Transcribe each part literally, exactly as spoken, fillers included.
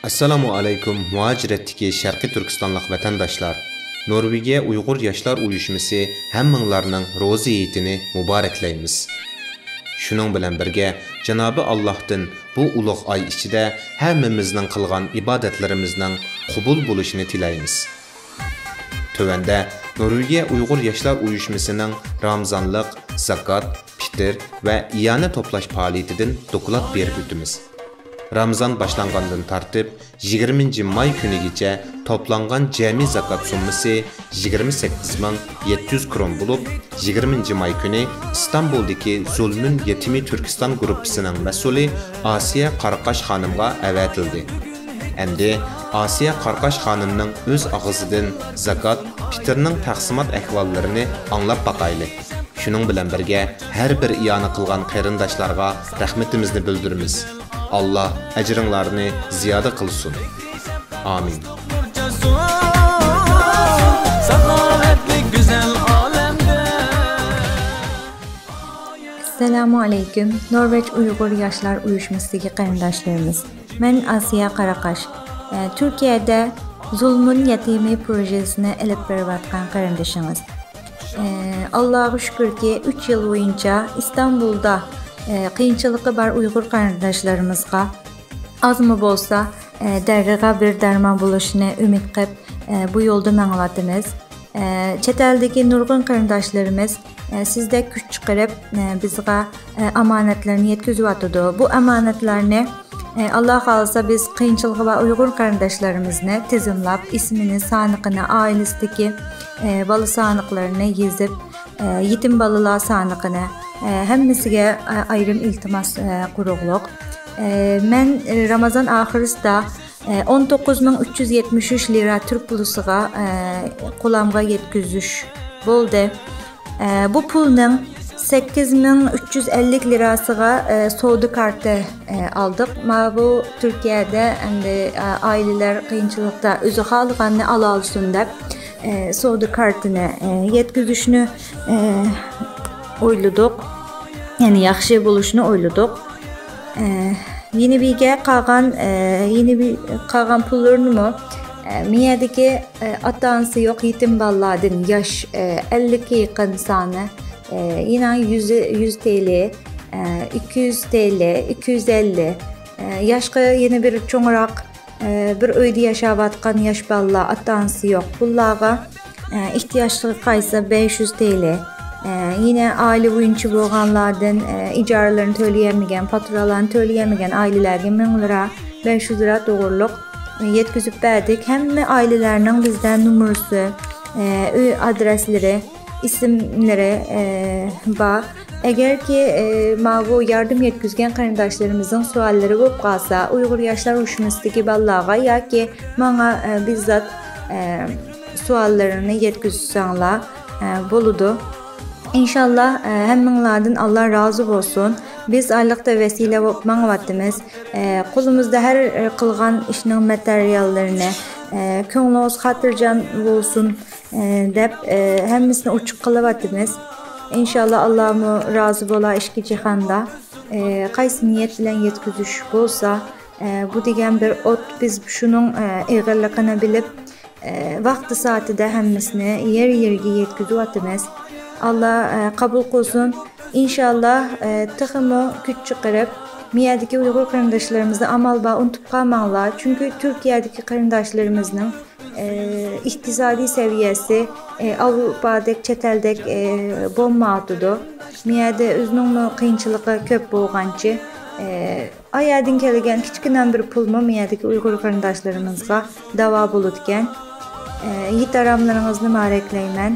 ئەسسالامۇ ئەلەيكۇم، مۇھاجىرەتتىكى شەرقىي تۈركىستانلىق ۋەتەنداشلار! نورۋېگىيە ئۇيغۇر ياشلار ئۇيۇشمىسى ھەممىڭلارنىڭ روزا ھېيتىنى مۇبارەكلەيمىز. شۇنىڭ بىلەن بىرگە، جانابى ئاللاھتىن بۇ ئۇلۇغ ئاي ئىچىدە ھەممىمىزنىڭ قىلغان ئىبادەتلىرىمىزنىڭ قوبۇل بولۇشىنى تىلەيمىز. تۆۋەندە نورۋېگىيە ئۇيغۇر ياشلار ئۇيۇشمىسىنىڭ رامزانلىق، زاكات، پىتىر ۋە ئىئانە توپلاش پائالىيىتىدىن دوكلات بېرىپ ئۆتىمىز. رامزان باشلانغاندىن تارتىپ يىگىرمىنچى ماي كۈنىگىچە توپلانغان جەمئىي زاكات سوممىسى يىگىرمە سەككىز مىڭ يەتتە يۈز كرون بولۇپ، يىگىرمىنچى ماي كۈنى ئىستانبۇلدىكى زۇلمۇن يېتىمى تۈركىستان گۇرۇپپىسىنىڭ مەسئۇلى ئاسىيە قاراقاش خانىمغا ئەۋەتىلدى. ئەمدى ئاسىيە قاراقاش خانىمنىڭ ئۆز ئاغزىدىن زاكات پىتىرنىڭ تەقسىمات ئەھۋاللىرىنى ئاڭلاپ باقايلى. شۇنىڭ بىلەن بىرگە، ھەر بىر ئىئانە قىلغان قېرىنداشلارغا رەھمىتىمىزنى بىلدۈرىمىز. ئاللا ئەجرىڭلارنى زىيادە قىلسۇن. ئامىن. ساخاۋەتلىك گۈزەل ئالەمدە. ئەسسالامۇ ئەلەيكۇم، نورۋېج ئۇيغۇر ياشلار ئۇيۇشمىسىدىكى قېرىنداشلىرىمىز. مەن ئاسىيە قاراقاش. ئە، تۈركىيەدە زۇلمۇن يەتىمى پروژېسىنى ئېلىپ بېرىۋاتقان قېرىندىشىڭىز. ئە، ئاللاغا شۈكۈركى، ئۈچ يىل بويىچە ئىستانبۇلدا، ئە، قىيىنچىلىقى بار ئۇيغۇر قېرىنداشلىرىمىزغا ئازمۇ بولسا، ئە، دەردىغا بىر دەرمان بولۇشىنى ئۈمىد قىلىپ، ئە، بۇ يولدا مېڭىۋاتىمىز. ئە، چەت ئەلدىكى نۇرغۇن قېرىنداشلىرىمىز، ئە، سىزدەك كۈچ چىقىرىپ، ئە، بىزغا، ئە، ئامانەتلەرنى يەتكۈزۈۋاتىدۇ. بۇ ئامانەتلەرنى، ئە، ئاللا خالىسا، بىز قىيىنچىلىقى بار ئۇيغۇر قېرىنداشلىرىمىزنى تىزىملاپ، ئىسمىنى، سانىقىنى، ئائىلىسىدىكى، ئە، بالا سانىقلىرىنى يېزىپ، ئە، يېتىم بالىلار سانىقىنى، ئە، ھەممىسىگە، ئە، ئايرىم ئىلتىماس، ئە، قۇرۇقلۇق. ئە، مەن، ئە، رامازان ئاخىرىسىدا ئون توققۇز مىڭ ئۈچ يۈز يەتمىش ئۈچ لىرا تۈرك پۇلىسىغا، ئە، قولامغا يەتكۈزۈش بولدى. ئە، بۇ پۇلنىڭ سەككىز مىڭ ئۈچ يۈز ئەللىك لىراسىغا، ئە، سودا كارتى، ئە، ئالدۇق. ماۋۇ تۈركىيەدە ئەمدى، ئە، ئائىلىلەر قىيىنچىلىقتا ئۆزى خالىغاننى ئالالىسۇن دەپ، ئە، سودا كارتىنى، ئە، يەتكۈزۈشنى، ئە، ئويلىدۇق. يەنى ياخشى بولۇشنى ئويلىدۇق. ئە، يەنە بىرگە قالغان، ئە، يەنە بىر قالغان پۇللىرىنىمۇ، ئە، مىيەدىكى، ئە، ئاتا-ئانىسى يوق يېتىم بالىلاردىن ياش، ئە، ئەللىككە يېقىن سانى، ئە، يەنە يۈز، يۈز تىل، ئە، ئىككى يۈز تىل، ئىككى يۈز ئەللىك، ئە، ياشقا يەنە بىر چوڭراق، ئە، بىر ئۆيدە ياشاۋاتقان ياش بالىلار، ئاتا-ئانىسى يوق، بۇلارغا، ئە، ئېھتىياجلىقى قايسى بەش يۈز تىل. ئە، يەنە ئائىلە بويىچە بولغانلاردىن، ئە، ئىجارىلىرىنى تۆلىيەلمىگەن، پاتۇرالارنى تۆلىيەلمىگەن ئائىلىلەرگە مىڭ لىرا، بەش يۈز لىرا توغرۇلۇق، ئە، يەتكۈزۈپ بەردۇق. ھەممە ئائىلىلەرنىڭ بىزدە نومۇرىسى، ئە، ئۆي ئادرېسلىرى، ئىسىملىرى، ئە، بار. ئەگەركى، ئە، ماۋۇ ياردەم يەتكۈزگەن قېرىنداشلىرىمىزنىڭ سوئاللىرى بولۇپ قالسا، ئۇيغۇر ياشلار ئۇيۇشمىسىدىكى بالىلارغا ياكى ماڭا، ئە، بىززات، ئە، سوئاللىرىنى يەتكۈزسەڭلار، ئە، بولىدۇ. ئىنشاللا، ئە، ھەممىڭلاردىن ئاللا رازى بولسۇن. بىز ئارىلىقتا ۋەسىلە بولۇپ ماڭىۋاتىمىز. ئە، قولىمىزدا ھەر، ئە، قىلغان ئىشنىڭ ماتېرىياللىرىنى، ئە، كۆڭلىڭىز خاتىرجەم بولسۇن، ئە، دەپ، ئە، ھەممىسىنى ئوچۇق قىلىۋاتىمىز. ئىنشاللا، ئاللامۇ رازى بولا ئىككى جاھاندا. ئە، قايسى نىيەت بىلەن يەتكۈزۈش بولسا، ئە، بۇ دېگەن بىر ئوت، بىز شۇنىڭ، ئە، ئېغىرلىقىنى بىلىپ، ئە، ۋاقتى سائىتىدە ھەممىسىنى يەر يەرگە يەتكۈزۈۋاتىمىز. ئاللا، ئە، قوبۇل قىلسۇن. ئىنشاللا، ئە، تېخىمۇ كۈچ چىقىرىپ، مىيەدىكى ئۇيغۇر قېرىنداشلىرىمىزنى ئامال بار ئۇنتۇپ قالماڭلار. چۈنكى تۈركىيەدىكى قېرىنداشلىرىمىزنىڭ، ئە، ئىقتىسادىي سەۋىيەسى، ئە، ئاۋروپادەك، چەت ئەلدەك، ئە، بولمايۋاتىدۇ. مىيەدە ئۆزىنىڭمۇ قىيىنچىلىقى كۆپ بولغانچە، ئە، ئايەردىن كەلگەن كىچىككىنە بىر پۇلمۇ مىيەدىكى ئۇيغۇر قېرىنداشلىرىمىزغا داۋا بولىدىكەن. ئە، ھېيت ئاراملىرىڭىزنى مۇبارەكلەيمەن.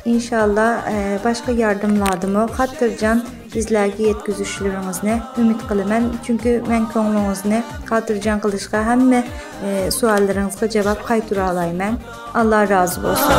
ئىنشاللا، ئە، باشقا ياردەملەردىمۇ خاتىرجان بىزلەرگە يەتكۈزۈشلىرىڭىزنى ئۈمىد قىلىمەن. چۈنكى مەن كۆڭلىڭىزنى خاتىرجان قىلىشقا ھەممە، ئە، سوئاللىرىڭىزغا جاۋاب قايتۇرالايمەن. ئاللا رازى بولسۇن.